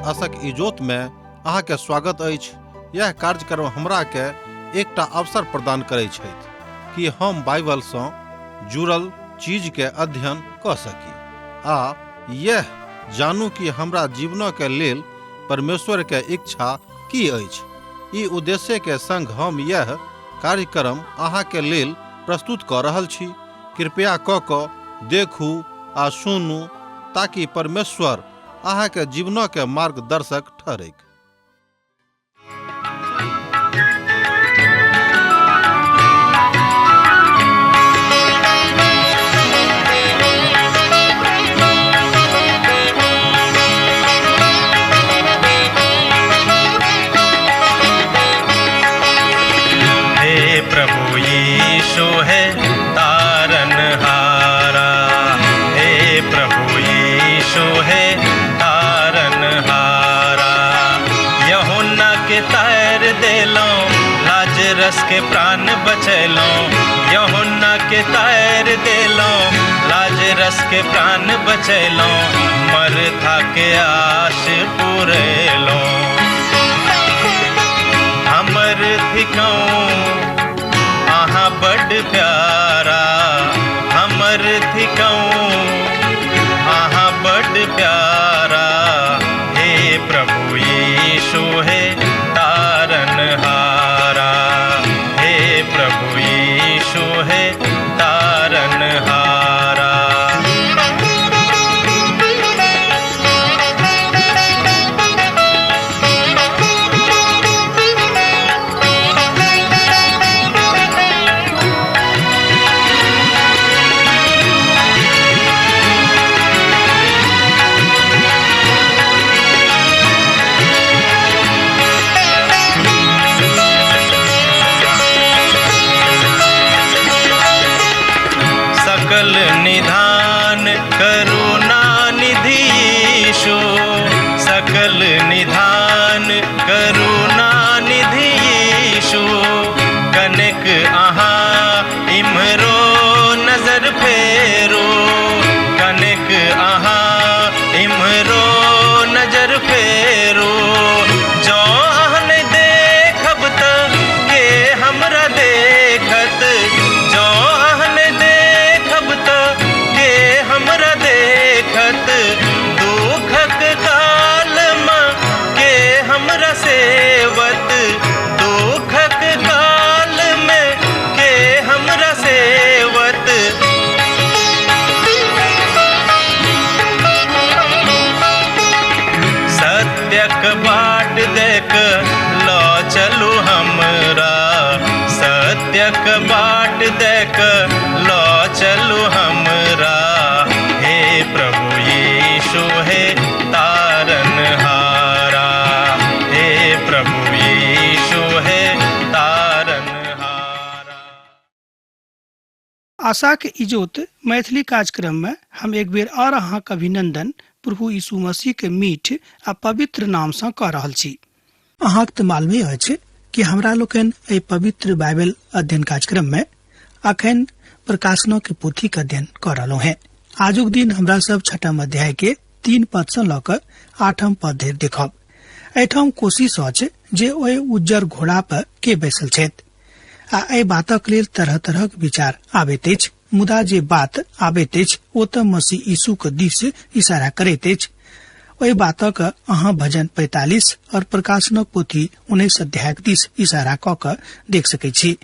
आशक इजोत में अहाँ के स्वागत अछि। यह कार्यक्रम हमरा के एकटा अवसर प्रदान करै छथि कि हम बाइबल सँ जुड़ल चीज के अध्ययन कऽ सकी आ यह जानू कि हमरा जीवन के लेल परमेश्वर के इच्छा की अछि। ई उद्देश्य के संग हम यह कार्यक्रम अहाँ के लेल प्रस्तुत कऽ रहल छी। कृपया कऽ कऽ देखू आ सुनू ताकि परमेश्वर अहाँ के जीवन के मार्गदर्शक ठहरैक। हे प्रभु यीशु है तारन हारा, हे प्रभु यीशु है तारन हारा। यूहन्ना के तार देलो, लाजरस के प्राण बचैलो। यूहन्ना के तार देलो, लाजरस के प्राण बचैलो। मरथा के आश पुरेलो। हमर थिकौं अहाँ बड प्यारा, हमर थिकौं अहाँ बड प्यारा। हे प्रभु यीशु हे तारन हारा, हे प्रभु यीशु हे तारन हारा। सकल निधान करुणा निधि यीशु, सकल निधान करुणा निधि यीशु। कनेक अहाँ इम्हरो नजर फेरो, कनेक अहाँ इम्हरो नजर फेरो। जँ अहाँ नहि देखब त के हमरा देखत, जँ अहाँ नहि देखब त के हमरा देखत। दुखक काल मे के हमरा सेवत, दुखक काल मे के हमरा सेवत। सत्यक बाट देख ल चलू हमरा, सत्यक बाट देख ल चलू हमरा। हे प्रभु यीशु हे तारन हारा, हे प्रभु यीशु हे तारन हारा। आशाक इजोत मैथिली कार्यक्रम में हम एक बेर और अहाँक अभिनंदन प्रभु यीशु मसीह के मीठ आ पवित्र नाम सँ कऽ रहल छी। अहाँक तऽ मालूमे अछि कि हमरा लोकनि एहि पवित्र बाइबल अध्ययन कार्यक्रम में अखन प्रकाशनों के पोथी के अध्ययन कऽ रहलहुँ हैं। आजुक दिन हमरा सब छठम अध्याय के 3 पद सँ लऽ कऽ 8 पद धरि देखब। एहिठाम कोशिश अछि जे ओहि उज्जर घोड़ा पर के बैसल छथि आ एहि बातक लेल तरह तरहक विचार आबैत अछि, मुदा जे बात आबैत अछि ओ तऽ मसीह यीशु के दिस इशारा करैत अछि। ओहि बातक अहाँ भजन 45 और प्रकाशनक पोथी 19 अध्यायक दिस इशारा कऽ कऽ देख सकैत छी।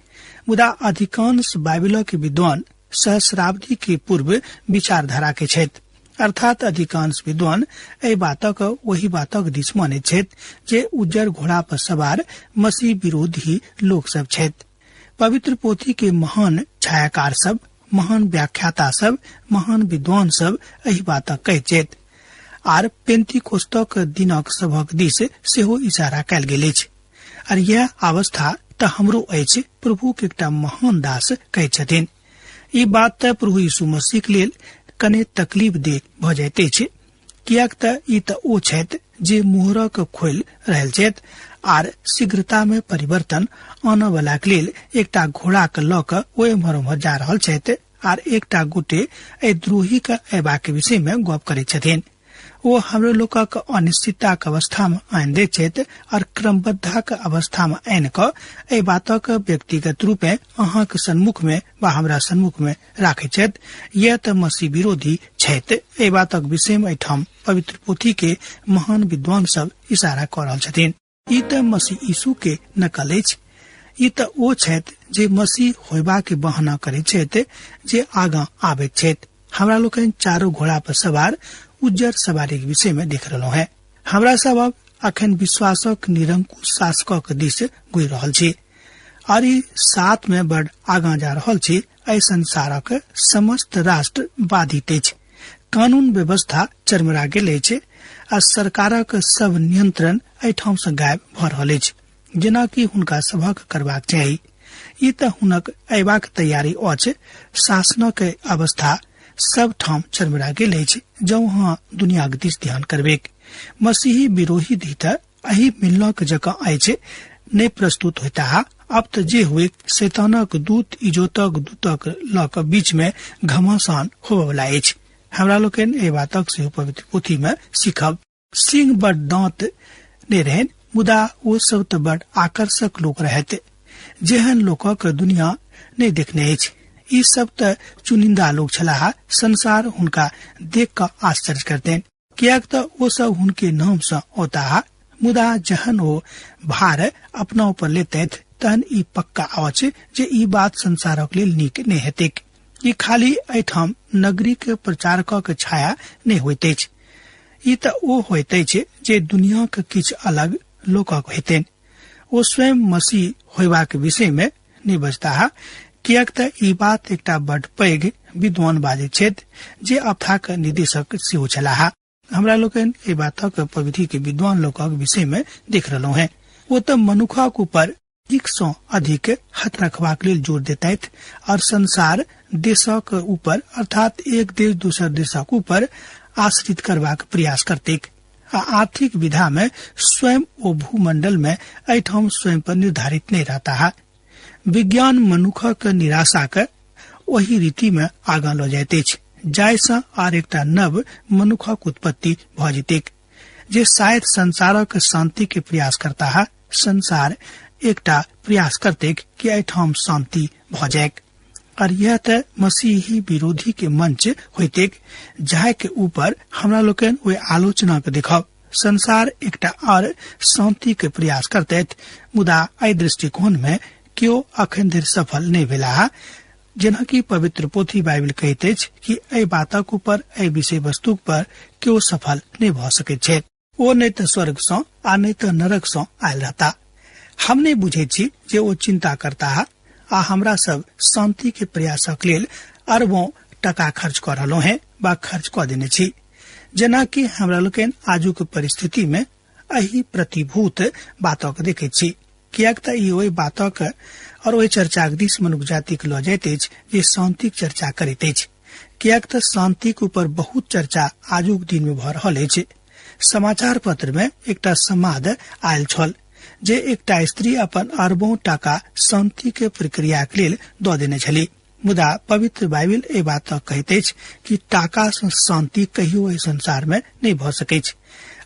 मुदा अधिकांश बाइबिलक विद्वान सहस्राब्दी के पूर्व विचारधारा के छथि, अर्थात अधिकांश विद्वान एहि बातक ओहि बातक दिस मानैत छथि जे उज्जर घोड़ा पर सवार मसीह विरोधी लोक सब छथि। पवित्र पोथी के महान छायाकार सब, महान व्याख्याता सब, महान विद्वान सब एहि बातक कहैत छथि। आर पेंतिकोस्तक दिनक सभक दिस सेहो इशारा कयल गेल अछि। आर यैह अवस्था तऽ हमरो अछि, प्रभु के एकटा महान दास कहैत छथिन। ई बात तऽ प्रभु यीशु मसीह के लेल कने तकलीफ दे भऽ जाइत अछि, किएक तऽ ई तऽ ओ छथि जे मोहरक खोलि रहल छथि आर शीघ्रता मे परिवर्तन आनऽ वला के लेल एकटा घोड़ा के लऽ कऽ ओ एम्हर ओम्हर जा रहल छथि आर एकटा गोटे एहि द्रोही के अयबाक विषय मे गप करैत छथिन। ओ हमरो लोकक अनिश्चितताक अवस्था में आनि दैत छथि और क्रमबद्धाक अवस्था में आनि कऽ एहि बातक व्यक्तिगत रूपे अहाँक सन्मुख में वा हमरा सन्मुख में राखैत छथि। यह तऽ मसीह विरोधी छथि। एहि बातक विषय में एहिठाम पवित्र पोथी के महान विद्वान सब इशारा कऽ रहल छथिन। ई तऽ मसीह यीशु के नकल अछि। ई तऽ ओ छथि जे मसीह होयबा के बहाना करैत छथि, जे आगाँ आबैत छथि। हमरा लोकनि चारू घोड़ा पर सवार उज्जर सवारी के विषय में देख रहलहुँ हैं। हमरा सब अब अखन विश्वासक निरंकुश शासकक दिस गुजरि रहल छी और ई साथ में बड़ आगाँ जा रहल छी। एहि संसारक समस्त राष्ट्र बाधित अछि, कानून व्यवस्था चरमरा गेल अछि आ सरकारक सब नियंत्रण एहिठाम से गायब भऽ रहल अछि, जेनाकि हुनका सभक करबाक चाही। ई तऽ हुनक अयबाक तैयारी अछि। शासनक अवस्था सब ठाम चरमरा गेल अछि। जँ अहाँ दुनियाक दिस ध्यान करबेक, मसीही विरोधी धी तऽ एहि मिलनक जकाँ अछि नहि प्रस्तुत होता। अब तऽ जे हुए शैतानक दूत इजोतक दूतक लऽ कऽ बीच में घमासान होबयवला अछि। हमरा लोकनि एहि बातक सेहो पवित्र पोथी में सीखब। सिंह बड़ दांत नहि रहनि, मुदा ओ सब तऽ बड़ आकर्षक लोक रहथि, जेहन लोकक दुनिया नहि देखने अछि। ई सब तऽ चुनिंदा लोक छलाह। संसार हुनका देख कऽ आश्चर्य करतनि, किएक तऽ ओ सब हुनके नाम सँ औताह। मुदा जहन ओ भार अपना ऊपर लेतथि तहन ई पक्का अछि जे ई बात संसारक लेल नीक नहि हेतैक। ई खाली एहिठाम नगरीक प्रचारकक छाया नहि होइत अछि, ई तऽ ओ होइत अछि जे दुनियाक किछु अलग लोकक हेतनि। ओ स्वयं मसीह होयबाक विषय मे नहि बजताह, किएक तऽ ई बात एकटा बड पैघ विद्वान बाजैत छथि जे अफथाक निदेशक सेहो छलाह। हमरा लोकनि एहि बातक प्रविधि के विद्वान लोकक विषय मे देख रहलहुँ हैं। ओ तऽ मनुखक ऊपर अधिक सँ अधिक हाथ रखबाक लेल जोर देतथि और संसार देशक ऊपर, अर्थात एक देश दोसर देशक ऊपर आश्रित करबाक प्रयास करतैक आ आर्थिक विधा में स्वयं ओ भूमंडल में एहिठाम स्वयं पर निर्धारित नहीं रहता है। विज्ञान मनुखक निराशाक ओहि रीति में आगाँ लऽ जाइत अछि जाहि सँ आर एकटा नव मनुखक उत्पत्ति भऽ जेतैक जे शायद संसारक शांति के प्रयास करता है। संसार एकटा प्रयास करतैक कि एहिठाम शांति भऽ जायक और यह तऽ मसीही विरोधी के मंच होइतेक जाहि के ऊपर हमरा लोकनि ओहि आलोचना के देखब। संसार एकटा और शांति के प्रयास करतैत, मुदा एहि दृष्टिकोण में केओ अखन धरि सफल नहि भेलाह। जेनाकि पवित्र पोथी बाइबिल कहैत अछि कि एहि बातक ऊपर, एहि विषय वस्तु पर केओ सफल नहि भऽ सकैत छथि। ओ नहि तऽ स्वर्ग सँ आ नहि तऽ नरक सँ आयल रहता। हम नहि बुझैत छी जे ओ चिंता करताह आ हमरा सब शांति के प्रयासक लेल अरबों टका खर्च कऽ रहलहुँ हैं वा खर्च कऽ देने छी। जेनाकि हमरा लोकनि आजुक परिस्थिति में एहि प्रतिभूत बातक देखैत छी, किएक तऽ ई ओहि बातक और ओहि चर्चाक दिस मनुख जातिक लऽ जाइत अछि जे शांतिक चर्चा करैत अछि, किएक तऽ शांतिक ऊपर बहुत चर्चा आजुक दिन में भऽ रहल अछि। समाचार पत्र में एकटा संवाद आयल छल जे एकटा स्त्री अपन अरबों टाका शांति के प्रक्रियाक लेल दऽ देने छली, मुदा पवित्र बाइबिल एहि बात कहैत अछि कि टाका सँ शांति कहियो एहि संसार में नहि भऽ सकैछ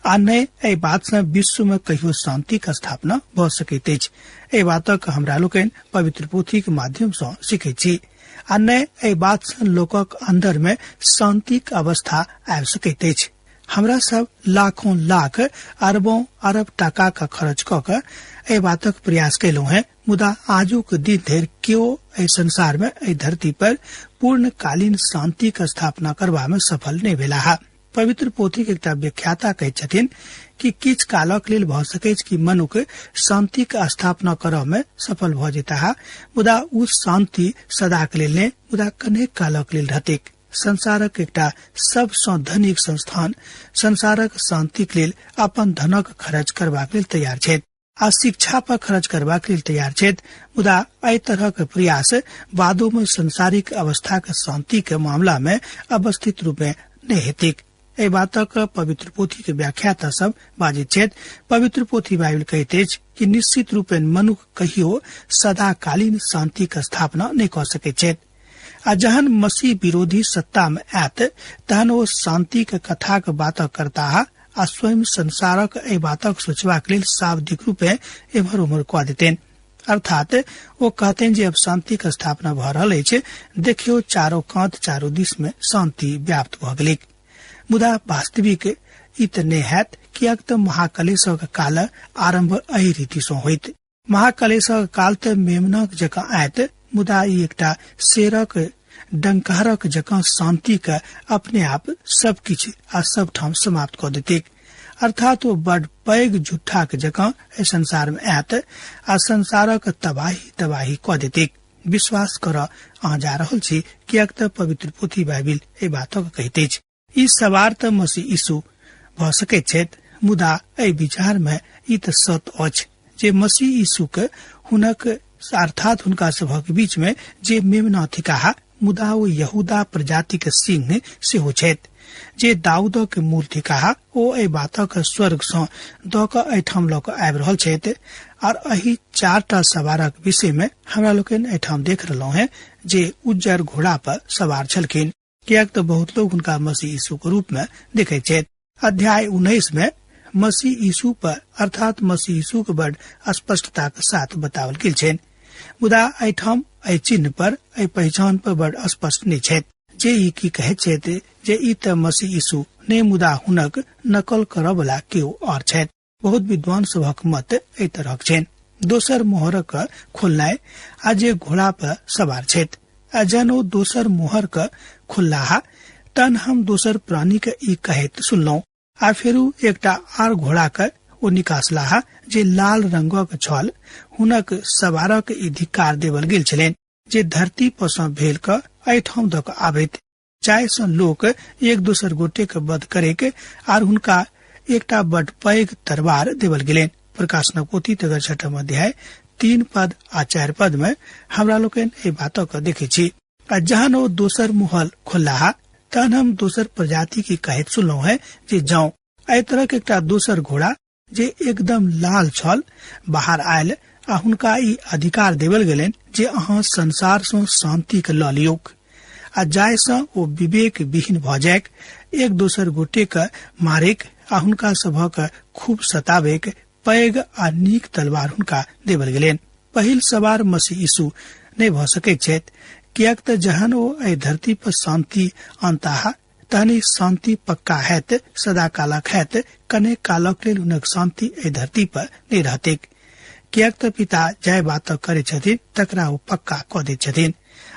आ नहि एहि बात सँ विश्व में कहियो शांतिक स्थापना भऽ सकैत अछि। एहि बातक हमरा लोकनि पवित्र पोथीक माध्यम सँ सीखैत छी आ नहि एहि बात सँ लोकक अंदर में शांतिक अवस्था आबि सकैत अछि। हमरा सब लाखों लाख अरबों अरब टाका का खर्च कऽ कऽ एहि बातक प्रयास केलहुँ हैं, मुदा आजुक दिन धरि केओ एहि संसार में एहि धरती पर पूर्णकालीन शांति के स्थापना करबा में सफल नहि भेलाह। पवित्र पोथीक एकटा व्याख्याता कहैत छथिन कि किछु कालक लेल भऽ सकैछ कि मनुख शांति के स्थापना करऽ में सफल भऽ जेताह, मुदा ओ शांति सदाक लेल नहि, मुदा कनेक कालक लेल रहतैक। संसारक एकटा सबसँ धनिक संस्थान संसारक शांतिक लेल अपन धनक खर्च करबाक लेल तैयार छथि आ शिक्षा पर खर्च करबाक लेल तैयार छथि, मुदा एहि तरहक प्रयास बादो में सांसारिक अवस्थाक शांति के मामला में अवस्थित रूप में नहि हेतैक। एहि बातक पवित्र पोथी के व्याख्याता सब बाजैत छथि। पवित्र पोथी बाइबिल कहैत अछि कि निश्चित रूपेण मनुख कहियो सदाकालीन शांतिक स्थापना नहि कऽ सकैत छथि आ जहन मसीह विरोधी सत्ता में आयत तहन ओ शांति के कथाक बात करताह आ स्वयं संसारक एहि बातक सोचबाक लेल शाब्दिक रूपे एम्हर उम्हर कऽ देतनि। अर्थात ओ कहतनि जे अब शांति के स्थापना भऽ रहल अछि, देखियौ चारो कात चारो दिश में शांति व्याप्त भऽ गेलैक। मुदा वास्तविक ई तऽ नहि हैत, किएक तऽ महाकलेशक काल आरंभ एहि रीति सँ होइत। महाकलेशक काल तऽ मेमनाक जकाँ आयत, मुदा ई एकटा शेरक डंकारक जकाँ शांति के अपने आप सब किछु आ सब ठाम समाप्त कऽ देतैक। अर्थात ओ बड पैघ झूठाक जकाँ एहि संसार में आयत आ संसारक तबाही तबाही कऽ देतैक। विश्वास कर अहाँ जा रहल छी, किएक तऽ पवित्र पोथी बाइबिल एहि बातक कहैत अछि। ई सवार तऽ मसीह यीशु भऽ सकैत छथि, मुदा एहि विचार में ई तऽ सत्य अछि जे मसीह यीशु के हुनक अर्थात हुनका सभक बीच में जे मेमना थिकाह, मुदा ओ यहूदा प्रजाति के सिंह सेहो छथि जे दाऊदक मूल थिकाह। ओ एहि बातक स्वर्ग सँ दऽ कऽ एहिठाम लऽ कऽ आबि रहल छथि। आर एहि चारटा सवारक विषय में हमरा लोकनि एहिठाम देख रहलहुँ हैं जे उज्जर घोड़ा पर सवार छलखिन, किएक तऽ बहुत लोग हुनका मसीह यीशु के रूप में देखैत छथि। अध्याय 19 में मसीह यीशु पर अर्थात मसीह यीशु के बड़ स्पष्टता के साथ बताओल गेल छनि, मुदा एहिठाम एहि चिन्ह पर एहि पहचान पर बड़ स्पष्ट नहि छथि जे ई की कहैत छथि जे ई तऽ मसीह यीशु नहि, मुदा हुनक नकल करऽ वाला केओ और छथि। बहुत विद्वान सभक मत एहि तरहक छनि। दोसर मोहरक खोलनाइ आ जे घोड़ा पर सवार छथि, आ जहन ओ दोसर मोहर के खोललाह तहन हम दोसर प्राणी के ई कहैत सुनलहुँ। आ फेरू एकटा आर घोड़ा के ओ निकासलाह जे लाल रंगक छल। हुनक सवारक ई धिक्कार देवल गेल छलनि जे धरती पर सँ भेल कऽ एहिठाम दऽ कऽ आबैत, जाहि सँ लोक एक दोसर गोटे के वध करेक, आर हुनका एकटा बड पैघ तरवार देवल गेलनि। प्रकाशनक पोथी तकर 6 अध्याय 3 पद आ 4 पद में हमरा लोकनि एहि बातक देखै छी। आ जहन ओ दोसर मुहल खोललाह तहन हम दोसर प्रजाति के कहैत सुनलहुँ हैं जे जाउ। एहि तरहक एकटा दोसर घोड़ा जे एकदम लाल छल बाहर आयल आ हुनका ई अधिकार देवल गेलनि जे अहाँ संसार सँ शांति के लऽ लियौक, आ जाहि सँ ओ विवेक विहीन भऽ जायक, एक दोसर गोटे के मारेक आ हुनका सभक खूब सताबेक पैघ आ नीक तलवार हुनका देवल गेलनि। पहिल सवार मसीह यीशु नहि भऽ सकैत छथि, किएक तऽ जहन ओ एहि धरती पर शांति अनताह तहन ई शांति पक्का हैत, सदा कालक हैत। कने कालक लेल हुनक शांति एहि धरती पर नहि रहतैक, किएक तऽ पिता जाहि बात करै छथिन तकरा ओ पक्का कऽ दैत छथिन,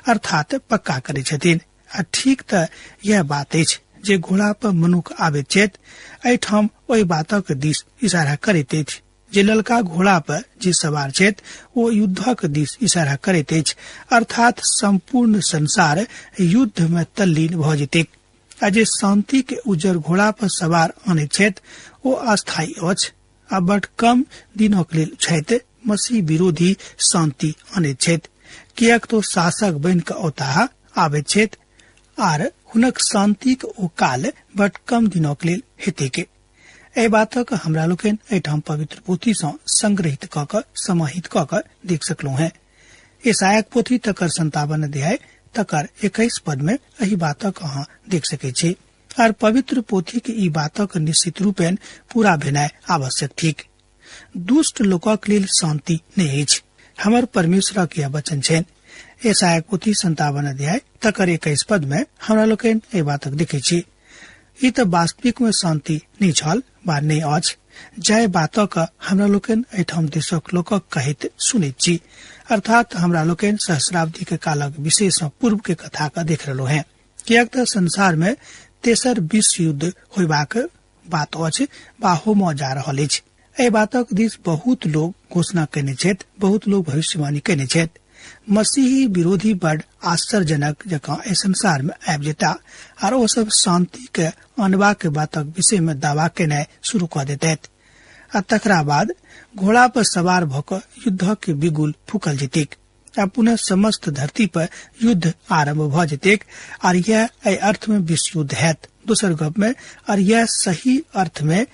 अर्थात पक्का करै छथिन। आ ठीक तऽ यैह बात अछि जे घोड़ा पर मनुख आबैत छथि, एहिठाम ओहि बातक दिस इशारा करैत अछि जे ललका घोड़ा पर जे सवार छथि ओ युद्धक दिस इशारा करैत अछि, अर्थात संपूर्ण संसार युद्ध में तल्लीन भऽ जेतैक। आ जे शांति के उज्जर घोड़ा पर सवार आनैत छथि ओ अस्थायी अछि आ बड कम दिनक लेल छथि। मसीह विरोधी शांति आनैत छथि, किएक तो शासक बनि कऽ औताह आबैत छथि आर हुनक शांतिक ओ काल बड कम दिनक लेल हेतैक। एहि बातक हमरा लोकनि एहिठाम पवित्र पोथी सँ संग्रहित कऽ कऽ समाहित कऽ कऽ देख सकलहुँ हैं। यशायाक पोथी तकर 57 अध्याय तकर 21 पद में एहि बातक अहाँ देख सकैत छी। आर पवित्र पोथी के ई बातक निश्चित रूपेण पूरा भेनाइ आवश्यक थिक। दुष्ट लोकक लेल शांति नहि अछि, हमर परमेश्वरक यह वचन छनि। यशायाक पोथी 57 अध्याय तकर 21 पद में हमरा लोकनि एहि बातक देखै छी। ई तऽ वास्तविक में शांति नहि छल वा नहि अछि, जाहि बातक हमरा लोकनि एहिठाम देशक लोकक कहैत सुनैत छी। अर्थात हमरा लोकनि सहस्राब्दी के कालक विशेष पूर्व के कथा के देख रहलहुँ हैं, किएक तऽ संसार में तेसर विश्व युद्ध होयबाक बात अछि वा होमऽ जा रहल अछि। एहि बातक दिस बहुत लोग घोषणा कयने छथि, बहुत लोग भविष्यवाणी कयने छथि। मसीही विरोधी बड आश्चर्यजनक जकाँ एहि संसार में आबि जेता आर ओ सब शांति के अनबाक बातक विषय में दावा केनाइ शुरू कऽ देतैथ। आ तकरा बाद घोड़ा पर सवार भऽ कऽ युद्धक बिगुल फूकल जेतैक आ पुनः समस्त धरती पर युद्ध आरंभ भऽ जेतैक। आर यैह एहि अर्थ में विश्व युद्ध हैत। दोसर गप में आर यैह सही अर्थ में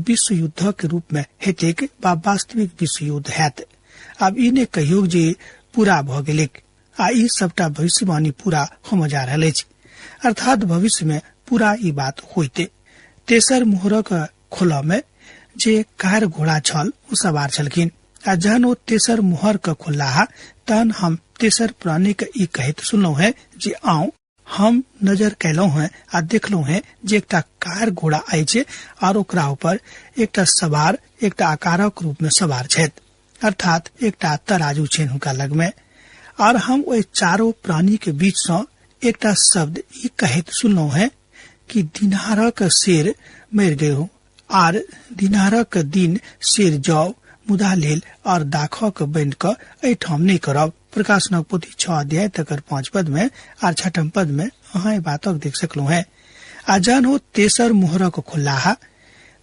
विश्व युद्धक रूप में हेतैक वा वास्तविक विश्व युद्ध हैत। आब ई नहि कहियौ जे पूरा भऽ गेलैक। आ ई सबटा भविष्यवाणी पूरा होमय जा रहल अछि, अर्थात भविष्य में पूरा ई बात होइते। तेसर मोहरक खोलऽ में जे कार घोड़ा छल ओ सवार छलखिन आ जहन ओ तेसर मोहर के खोललाहा तहन हम तेसर प्राणी के ई कहैत सुनलहुँ है जे आउ। हम नजर कैलहुँ हैं आ देखलहुँ हैं जे एकटा कार घोड़ा अछि और ओकरा ऊपर एकटा सवार एकटा आकारक रूप में सवार छथि, अर्थात एकटा तराजू छनि हुनका लग में। और हम ओहि चारो प्राणी के बीच सँ एकटा शब्द ई कहैत सुनलहुँ हैं कि दिनहारक शेर मरि गयो आर दिनहारक दिन शेर जाओ मुदा लेल और दाखक बनि कऽ एहिठाम नहि करब। प्रकाशनक पोथी 6 अध्याय तकर 5 पद में आर 6 पद में अहाँ एहि बातक देख सकलहुँ हैं। आ जहन ओ तेसर मोहरक खोललाहा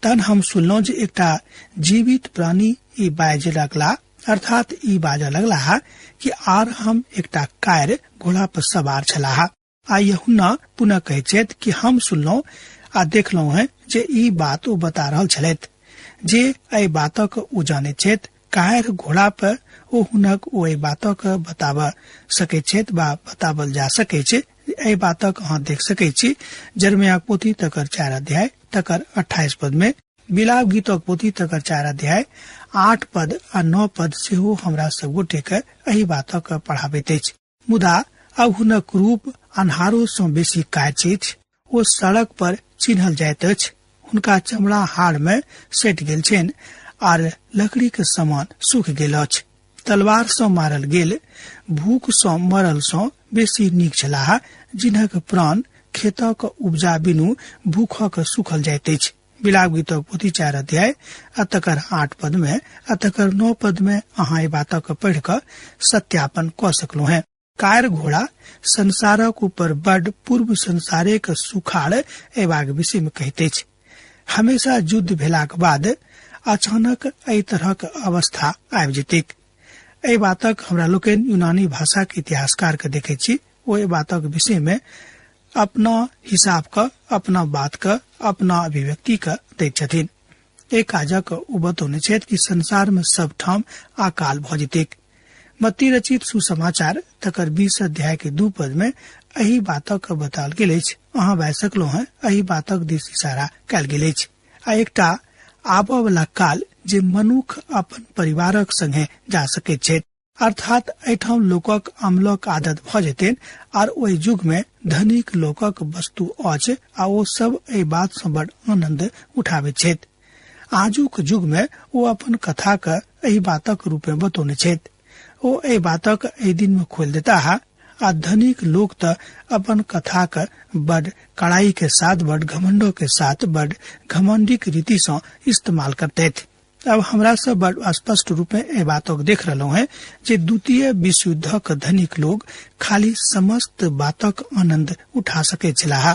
तहन हम सुनलहुँ जे एकटा जीवित प्राणी ई बाजऽ लगला, अर्थात ई बाजऽ लगलाहा कि आर हम एकटा कार घोड़ा पर सवार छलाहा। आ यूहन्ना पुनः कहैत छथि कि हम सुनलहुँ आ देखलहुँ हैं जे ई बात ओ बता रहल छलथि जे एहि बातक ओ जानैत छथि। कार घोड़ा पर ओ हुनक ओ एहि बातक बताब सकैत छथि बा बताबल जा सकैत छै। एहि बातक अहाँ देख सकैत छी जर्मयाक पोथी तकर 4 अध्याय तकर 28 पद में, बिलाप गीतक पोथी तकर 4 अध्याय 8 पद आ 9 पद सेहो हमरा सब गोटे के एहि बातक पढ़ाबैत अछि। मुदा अब हुनक रूप अन्हारो सँ बेसी काच अछि, ओ सड़क पर चिन्हल जाइत अछि। हुनका चमड़ा हाड़ में सटि गेल छनि आर लकड़ी के समान सूख गेल अछि। तलवार सँ मारल गेल भूख सँ मरल सँ बेसी नीक छलाह जिनक प्राण खेतक उपजा बिनु भूखक सूखल जाइत अछि। बिलाप गीतक पोथी 4 अध्याय आ तकर 8 पद में आ तकर 9 पद में अहाँ एहि बातक पढ़ि कऽ सत्यापन कऽ सकलहुँ हैं। कार घोड़ा संसारक ऊपर बड पूर्व संसारेक सुखाड़ एबाक विषय में कहैत अछि। हमेशा युद्ध भेलाक बाद अचानक एहि तरहक अवस्था आबि जेतैक। एहि बातक हमरा लोकनि यूनानी भाषा के इतिहासकार के देखैत छी, ओ एहि बातक विषय में अपना हिसाब क, अपना बात क, अपना अभिव्यक्ति क दैत छथिन। एहि काजक ओ बतौने छथि कि संसार में सब ठाम अकाल भऽ जेतैक। मत्ती रचित सुसमाचार तकर 20 अध्याय के 2 पद में एहि बातक बताओल गेल अछि। अहाँ बाजि सकलहुँ हैं एहि बातक दिस इशारा कयल गेल अछि। आ एकटा आबऽ वाला काल जे मनुख अपन परिवारक संगे जा सकैत छथि, अर्थात एहिठाम लोकक अमलक आदत भऽ जेतनि आर ओहि युग में धनिक लोकक वस्तु अछि आ ओ सब एहि बात सँ बड़ आनंद उठाबैत छथि। आजुक युग में ओ अपन कथा के एहि बातक रूप में बतौने छथि। ओ एहि बातक एहि दिन में खोलि देताह आ धनिक लोक तऽ अपन कथा के बड़ कड़ाई के साथ, बड़ घमंडो के साथ, बड़ घमंडीक रीति सँ इस्तेमाल करतथि। अब हमरा सब बड़ स्पष्ट रूप में एहि बातक देख रहलहुँ हैं जे द्वितीय विश्व युद्धक धनिक लोग खाली समस्त बातक आनंद उठा सकैत छलाह,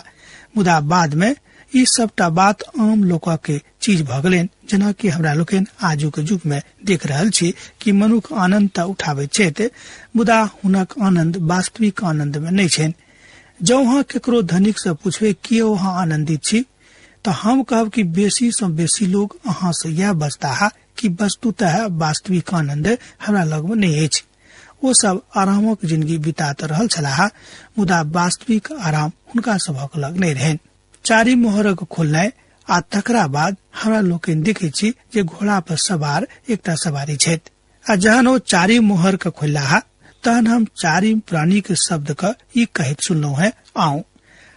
मुदा बाद में ई सबटा बात आम लोक के चीज भऽ गेलनि। जेना कि हमरा लोकनि आजुक युग में देख रहल छी कि मनुख आनंद तऽ उठाबैत छथि, मुदा हुनक आनंद वास्तविक आनंद में नहि छनि। जँ अहाँ केकरो धनिक से पूछबै कि अहाँ आनंदित छी, तऽ हम कहब कि बेसी सँ बेसी लोग अहाँ से यह बजताह कि वस्तुतः वास्तविक आनंद हमरा लग में नहि अछि। ओ सब आरामक जिंदगी बिता तऽ रहल छलाह, मुदा वास्तविक आराम हुनका सभक लग नहि रहनि। चारि मोहरक खोलनाइ आ तकरा बाद हमरा लोकनि देखै छी जे घोड़ा पर सवार एकटा सवारी छथि। आ जहन ओ चारि मोहर के खोललाह तहन हम चारि प्राणी के शब्द के ई कहैत सुनलहुँ हैं, आउ।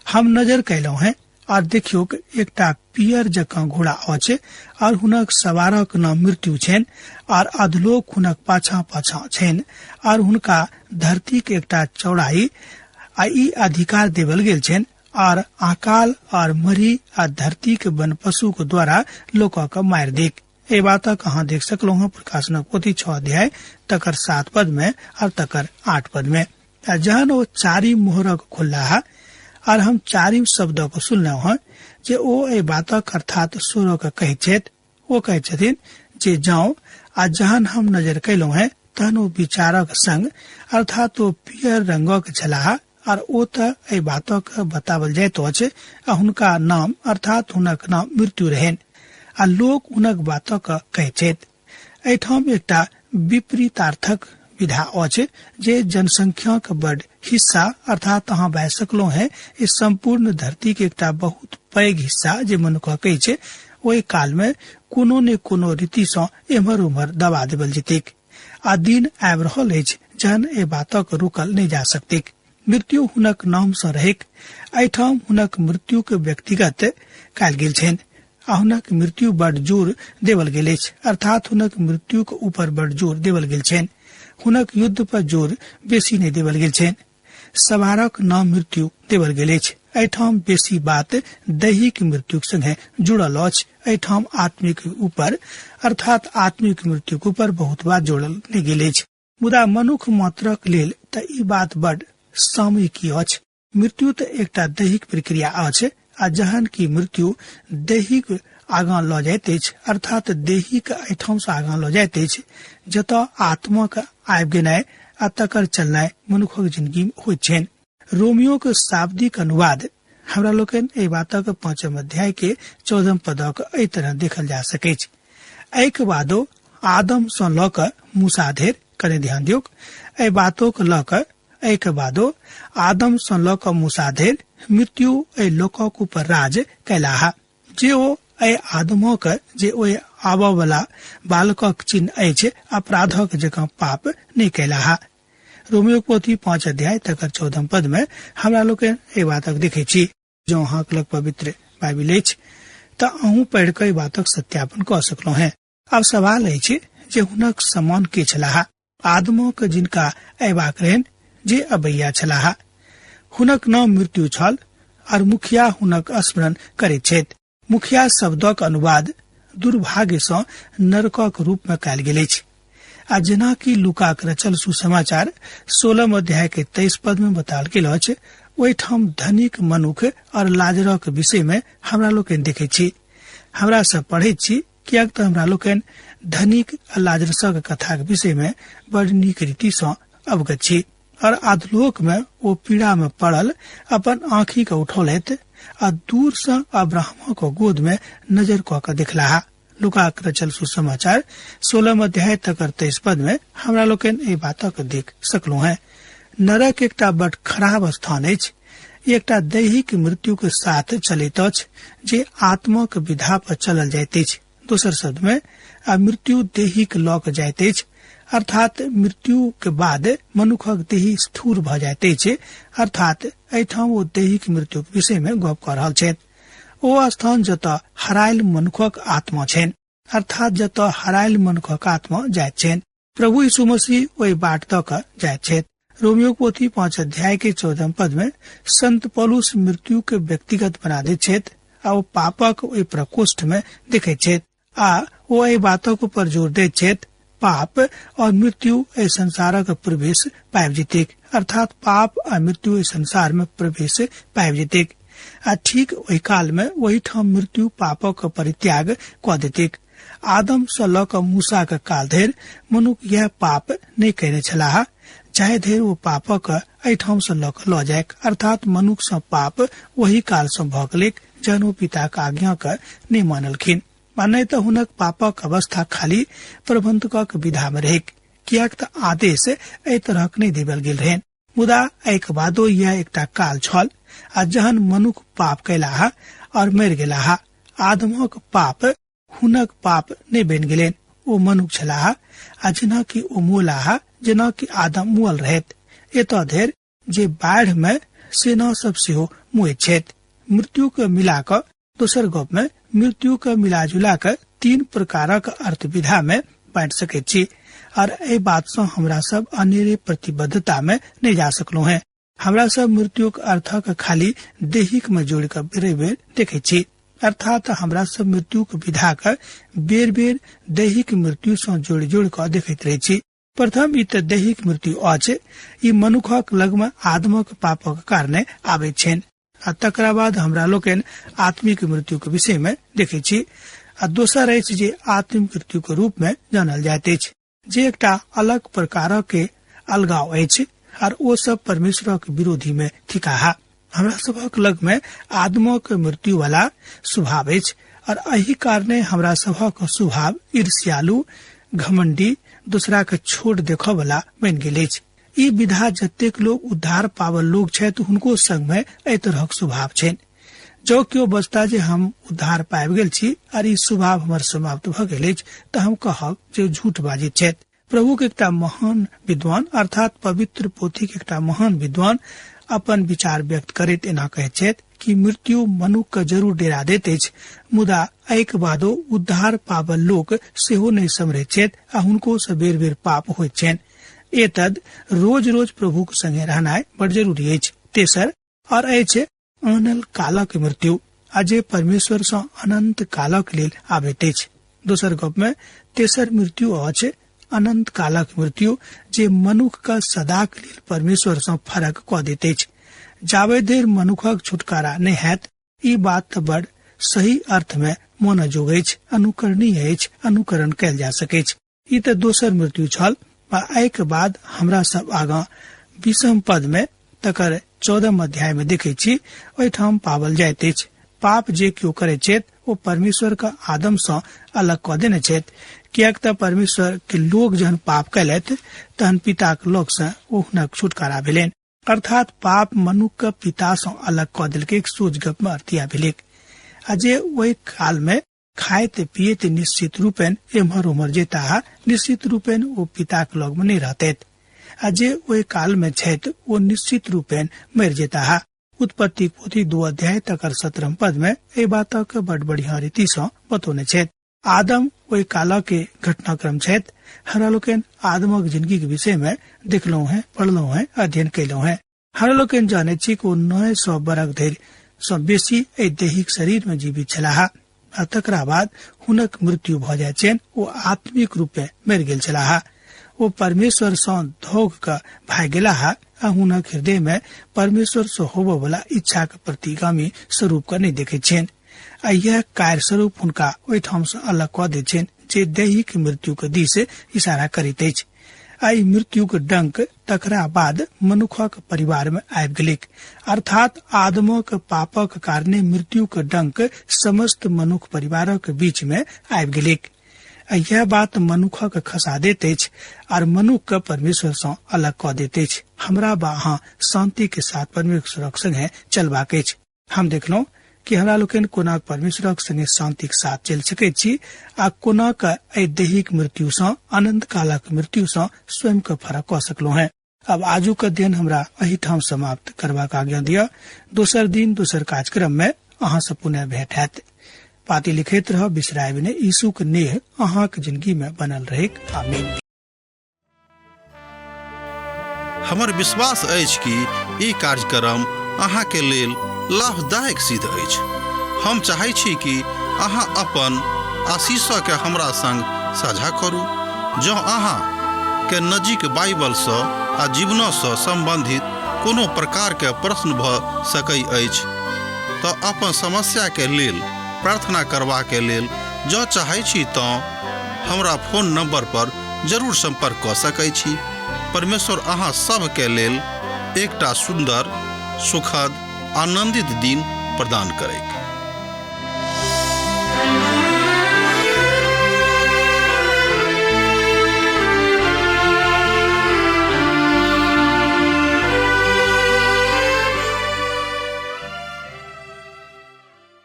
हम नजर कयलहुँ हैं आर देखियौ एकटा पियर जकाँ घोड़ा अछि आर हुनक सवारक नाम मृत्यु छनि आर अधलोक हुनक पाछाँ पाछाँ छनि आर हुनका धरतीक एकटा चौड़ाई आ ई अधिकार देवल गेल छनि आर अकाल आर मरी आ धरतीक वन पशु के द्वारा लोकक मारि देक। एहि बातक अहाँ देख सकलहुँ हँ प्रकाशनक पोथी 6 अध्याय तकर 7 पद में और तकर 8 पद में। आ जहन ओ चारि मोहरक खोललाह आर हम चारिम शब्दक सुनलहुँ हँ जे ओ एहि बातक अर्थात स्वरक कहैत छथि। ओ कहैत छथिन जे जाउ। आ जहन हम नजर कयलहुँ हँ तहन ओ विचारक संग अर्थात ओ पियर रंगक छलाह आर ओ तऽ एहि बातक बतावल जाइत अछि आ हुनका नाम अर्थात हुनक नाम मृत्यु रहनि आ लोक हुनक बातक कहैत छथि। एहिठाम एकटा विपरीतार्थक विधा अछि जे जनसंख्याक बड़ हिस्सा, अर्थात अहाँ बाजि सकलहुँ हैं इस संपूर्ण धरती के एकटा बहुत पैघ हिस्सा जे मनुखक अछि, ओहि काल में कोनो ने कोनो रीति सँ एम्हर उम्हर दबा देबल जेतैक। आ दिन आबि रहल अछि जहन एहि बातक रोकल नहि जा सकतैक। मृत्यु हुनक नाम सँ रहैक। एहिठाम हुनक मृत्यु के व्यक्तिगत कयल गेल छनि आ हुनक मृत्यु बड़ जोर देवल गेल अछि, अर्थात हुनक मृत्यु के ऊपर बड़ जोर देवल गेल छनि। हुनक युद्ध पर जोर बेसी नहि देवल गेल छनि। सवारक नाम मृत्यु देवल गेल अछि। एहिठाम बेसी बात दैहिक मृत्युक संगे जुड़ल अछि। एहिठाम आत्मिक ऊपर, अर्थात आत्मिक मृत्युक ऊपर बहुत बात जोड़ल नहि गेल अछि। मुदा मनुख मात्रक लेल तऽ ई बात बड़ सामयिकी अछि। मृत्यु तऽ एकटा दैहिक प्रक्रिया अछि आ जहन कि मृत्यु दैहिक आगाँ लऽ जाइत अछि, अर्थात दैहिक एहिठाम सँ आगाँ लऽ जाइत अछि जतऽ आत्माक आबि गेनाइ आ तकर चलनाइ मनुखक जिंदगी में होइत छनि। रोमियोक शाब्दिक अनुवाद हमरा लोकनि एहि बातक 5 अध्याय के 14 पदक एहि तरह देखल जा सकैछ। एहिके बादो आदम सँ लऽ कऽ मूसा धरि, कने ध्यान दियौक, एहि बातोक लऽ कऽ एहिके बादो आदम सँ लऽ कऽ मूसा धरि मृत्यु एहि लोकक ऊपर राज कयलाह, जे ओ एहि आदमक जे ओहि आबऽ वाला बालकक चिन्ह अछि अपराधक जकाँ पाप नहि कयलाह। रोमियोक पोथी 5 अध्याय तकर 14 पद में हमरा लोकनि एहि बातक देखै छी। जँ अहाँक लग पवित्र बाइबिल अछि तऽ अहूँ पढ़ि कऽ एहि बातक सत्यापन कऽ सकलहुँ हेँ। आब सवाल अछि जे हुनक समान के छलाह? आदमक जिनका अयबाक रहनि जे अबैया छलाह, हुनक नाम मृत्यु छल और मुखिया हुनक स्मरण करैत छथि। मुखिया शब्दक अनुवाद दुर्भाग्य सँ नरकक रूप में कयल गेल अछि। आ जेना कि लूकाक रचल सुसमाचार 16 अध्याय के 23 पद में बताल गेल अछि, ओहिठाम धनिक मनुख और लाजरक विषय में हमरा लोकनि देखैत छी। हमरा सब पढ़ैत छी, किएक तऽ हमरा लोकनि धनिक आ लाजरसक कथाक विषय में बड़ नीक रीति सँ अवगत छी। और अधलोक में ओ पीड़ा में पड़ल अपन आँखि के उठौलथि आ दूर सँ अब्राहमक गोद में नजर कऽ के देखलाह। लूकाक रचल सुसमाचार 16 अध्याय तकर 23 पद में हमरा लोकनि एहि बातक देख सकलहुँ हैं। नरक एकटा बड़ खराब स्थान अछि। एकटा दैहिक मृत्यु के साथ चलैत अछि जे आत्माक विधा पर चलल जाइत अछि। दोसर शब्द में आ मृत्यु दैहिक लऽ के जाइत अछि, अर्थात मृत्यु के बाद मनुखक देही स्थूल भऽ जाइत अछि, अर्थात एहिठाम ओ दैहिक मृत्युक विषय में गप कऽ रहल छथि। ओ स्थान जतऽ हरायल मनुखक आत्मा छनि, अर्थात जतऽ हरायल मनुखक आत्मा जाइत छनि। प्रभु यीशु मसीह ओहि बाट दऽ कऽ जाइत छथि। रोमियो पोथी 5 अध्याय के 14 पद में संत पौलुस मृत्यु के व्यक्तिगत बना दैत छथि आ ओ पापक ओहि प्रकोष्ठ में देखैत छथि आ ओ एहि बातक ऊपर जोर दैत छथि, पाप और मृत्यु एहि संसारक प्रवेश पाबि जेतैक, अर्थात पाप आ मृत्यु एहि संसार में प्रवेश पाबि जेतैक आ ठीक ओहि काल में ओहिठाम मृत्यु पापक परित्याग कऽ देतैक। आदम सँ लऽ कऽ मूसाक काल धरि मनुख यह पाप नहि कयने छलाह, जाहि धरि ओ पापक एहिठाम सँ लऽ कऽ लऽ जाइक, अर्थात मनुख सँ पाप ओहि काल सँ भऽ गेलैक जहन ओ पिताक आज्ञा के नहि मानलखिन, आ नहि तऽ हुनक पापक अवस्था खाली प्रबंधकक विधा में रहैक, किएक तऽ आदेश एहि तरहक नहि देबल गेल रहनि। मुदा एहिके बादो यह एकटा काल छल आ जहन मनुख पाप कयलाह और मरि गेलाह, आदमक पाप हुनक पाप नहि बनि गेलनि, ओ मनुख छलाह आ जेना कि ओ मुअलाह, जेना कि आदम मुअल रहैत, एतऽ धरि जे बाढ़ि में सेना सब सेहो मुएत छथि। मृत्यु के मिला कऽ दोसर गप में मृत्यु के मिला जुला कऽ 3 प्रकारक अर्थ विधा में बांटि सकैत छी और एहि बात सँ हमरा सब अनेरे प्रतिबद्धता में नहि जा सकलहुँ हैं। हमरा सब मृत्युक अर्थक खाली दैहिक में जोड़ि कऽ बेर बेर देखैत छी, अर्थात हमरा सब मृत्युक विधा के बेर बेर दैहिक मृत्यु सँ जोड़ि जोड़ि कऽ देखैत रहैत छी। प्रथम ई तऽ दैहिक मृत्यु अछि, ई मनुखक लग में आदमक पापक कारणे आबैत छनि आ तकरा बाद हमरा लोकनि आत्मिक मृत्यु के विषय में देखैत छी। आ दोसर अछि जे आत्मिक मृत्यु के रूप में जानल जाइत अछि, जे एकटा अलग प्रकारक के अलगाव अछि और ओ सब परमेश्वरक विरोधी में थिकाह। हमरा सभक लग में आदमक मृत्यु वाला स्वभाव अछि और एहि कारणे हमरा सभक स्वभाव ईर्ष्यालु, घमंडी, दोसरा के छोट देखऽ वाला बनि गेल अछि। ई विधा जतेक लोग उद्धार पावल लोग छथि हुनको संग में एहि तरहक स्वभाव छनि। जँ केओ बजता जे हम उद्धार पाबि गेल छी आर ई स्वभाव हमर समाप्त भऽ गेल अछि तऽ हम कहब जे झूठ बाजैत छथि। प्रभु के एकटा महान विद्वान अर्थात पवित्र पोथी के एकटा महान विद्वान अपन विचार व्यक्त करैत एना कहैत छथि कि मृत्यु मनुख के जरूर डेरा दैत अछि, मुदा एहिके बादो उद्धार पाबल लोक सेहो नहि सम्हरैत छथि आ हुनको से बेर बेर पाप होइत छनि। एतद रोज रोज प्रभु के संगे रहनाइ बड़ जरूरी अछि। तेसर और अछि आनल कालक मृत्यु, आ जे परमेश्वर सँ अनंत कालक लेल आबैत अछि। दोसर गप में तेसर मृत्यु अछि अनंत कालक मृत्यु, जे मनुख के सदाक लेल परमेश्वर सँ फरक कऽ दैत अछि। जाबे देर मनुखक छुटकारा नहि हैत, ई बात तऽ बड़ सही अर्थ में मनोयोग अछि, अनुकरणीय अछि, अनुकरण कयल जा सकैछ। ई तऽ दोसर मृत्यु छल। आ एहिके बाद हमरा सब आगाँ 20 पद में तकर 14 अध्याय में देखै छी, ओहिठाम पावल जाइत अछि पाप जे केओ करैत छथि ओ परमेश्वर के आदम सँ अलग कऽ देने छथि, किएक तऽ परमेश्वर के लोग जहन पाप कयलथि तहन पिताक लग सँ ओ हुनक छुटकारा भेलनि। अर्थात पाप मनुख के पिता सँ अलग कऽ देलकै, सोझ गप में अर्थिया भेलैक। आ जे ओहि काल में खाइत पियैत निश्चित रूपेण एम्हर उम्हर जेताह, निश्चित रूपेण ओ पिताक लग में नहि रहतैत, आ जे ओहि काल में छथि ओ निश्चित रूपेण मरि जेताह। उत्पत्ति पोथी 2 अध्याय तकर 17 पद में एहि बातक बड़ बढ़िया रीति सँ बतौने छथि। आदम ओहि काल के घटनाक्रम छथि। हमरा लोकनि आदमक जिंदगी के विषय में देखलहुँ हैं, पढ़लहुँ हैं, अध्ययन कयलहुँ हैं। हमरा लोकनि जानैत छी कि ओ 900 बरख धरि सँ बेसी एहि दैहिक शरीर में जीवित छलाह आ तकरा बाद हुनक मृत्यु भऽ जाइत छनि। ओ आत्मिक रूपे मरि गेल छलाह। ओ परमेश्वर सँ धोख कऽ भागि गेलाह आ हुनक हृदय में परमेश्वर सँ होबय वाला इच्छाक प्रतिगामी स्वरूप के नहि देखैत छनि आ यह कार्य स्वरूप हुनका ओहिठाम सँ अलग कऽ दैत छनि जे दैहिक मृत्यु के दिस इशारा करैत अछि। आ ई मृत्युक डंक तकरा बाद मनुखक परिवार में आबि गेलैक। अर्थात आदमक पापक कारणे मृत्युक डंक समस्त मनुख परिवारक बीच में आबि गेलैक। आ यह बात मनुखक खसा दैत अछि आर मनुख के परमेश्वर सँ अलग कऽ दैत अछि। हमरा बा अहाँ शांति के साथ परमेश्वरक संगे चलबाक अछि। हम देखलहुँ कि हमरा लोकनि कोना परमेश्वरक संगे शांतिक साथ चलि सकैत छी आ कोना क एहि दैहिक मृत्यु सँ, अनंत कालक मृत्यु सँ स्वयं के फरक कऽ सकलहुँ हैं। अब आजुक अध्ययन हमरा एहिठाम समाप्त करबाक आज्ञा दिअ। दोसर दिन दोसर कार्यक्रम में अहाँ सँ पुनः भेंट हैत। पाती लिखैत रहब, बिसरायब नहि। यीशुक नेह अहाँक जिंदगी में बनल रहैक। आमीन। हमर विश्वास अछि कि ई कार्यक्रम अहाँके लेल लाभदायक सिद्ध अछि। हम चाहै छी कि अहाँ अपन आशीषके हमरा संग साझा करू। जँ अहाँ के नजीक बाइबलसँ आ जीवनसँ सम्बन्धित कोनो प्रकारके प्रश्न भऽ सकै अछि तऽ अपन समस्याके लेल प्रार्थना करबाके लेल जँ चाहै छी तँ हमरा फोन नंबर पर जरूर संपर्क कऽ सकै छी। परमेश्वर अहाँ सभके लेल एकटा सुन्दर, सुखद, आनंदित दिन प्रदान करैक।